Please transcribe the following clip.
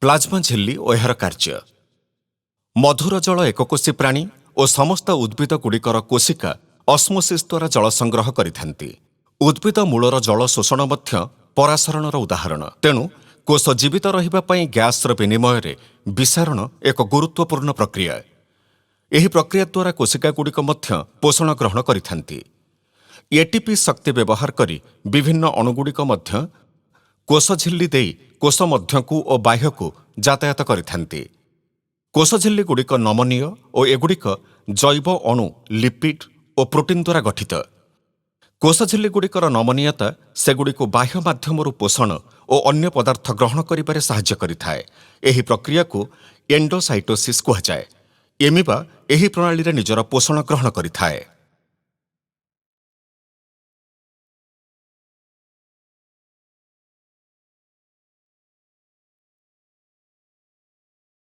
Plasma ଝିଲ୍ଲି ଓ ଏହାର କାର୍ଯ୍ୟ। ମଧୁର ଜଳ ଏକକୋଷୀ ପ୍ରାଣୀ ଓ ସମସ୍ତ ଉଦ୍ଭିଦଗୁଡ଼ିକର କୋଶିକା ଅସ୍ମୋସିସ୍ ଦ୍ୱାରା ଜଳ ସଂଗ୍ରହ କରିଥାନ୍ତି। ଉଦ୍ଭିଦ ମୂଳର ଜଳ ଶୋଷଣ ମଧ୍ୟ ପରାସରଣର ଉଦାହରଣ। ତେଣୁ କୋଷ ଜୀବିତ ରହିବା ପାଇଁ ଗ୍ୟାସ୍ର ବିନିମୟରେ ବିସାରଣ ଏକ ଗୁରୁତ୍ୱପୂର୍ଣ୍ଣ ପ୍ରକ୍ରିୟା। ଏହି ପ୍ରକ୍ରିୟା ଦ୍ୱାରା କୋଶିକାଗୁଡ଼ିକ ମଧ୍ୟ ପୋଷଣ ଗ୍ରହଣ କରିଥାନ୍ତି। ଏଟିପି ଶକ୍ତି ବ୍ୟବହାର କରି ବିଭିନ୍ନ ଅଣୁଗୁଡ଼ିକ ମଧ୍ୟ କୋଷଝିଲ୍ଲି ଦେଇ କୋଷ ମଧ୍ୟକୁ ଓ ବାହ୍ୟକୁ ଯାତାୟାତ କରିଥାନ୍ତି। କୋଷଝିଲ୍ଲିଗୁଡ଼ିକ ନମନୀୟ ଓ ଏଗୁଡ଼ିକ ଜୈବ ଅଣୁ, ଲିପିଡ୍ ଓ ପ୍ରୋଟିନ୍ ଦ୍ୱାରା ଗଠିତ। କୋଷଝିଲ୍ଲିଗୁଡ଼ିକର ନମନୀୟତା ସେଗୁଡ଼ିକୁ ବାହ୍ୟ ମାଧ୍ୟମରୁ ପୋଷଣ ଓ ଅନ୍ୟ ପଦାର୍ଥ ଗ୍ରହଣ କରିବାରେ ସାହାଯ୍ୟ କରିଥାଏ। ଏହି ପ୍ରକ୍ରିୟାକୁ ଏଣ୍ଡୋସାଇଟୋସିସ୍ କୁହାଯାଏ। ଏମିବା ଏହି ପ୍ରଣାଳୀରେ ନିଜର ପୋଷଣ ଗ୍ରହଣ କରିଥାଏ।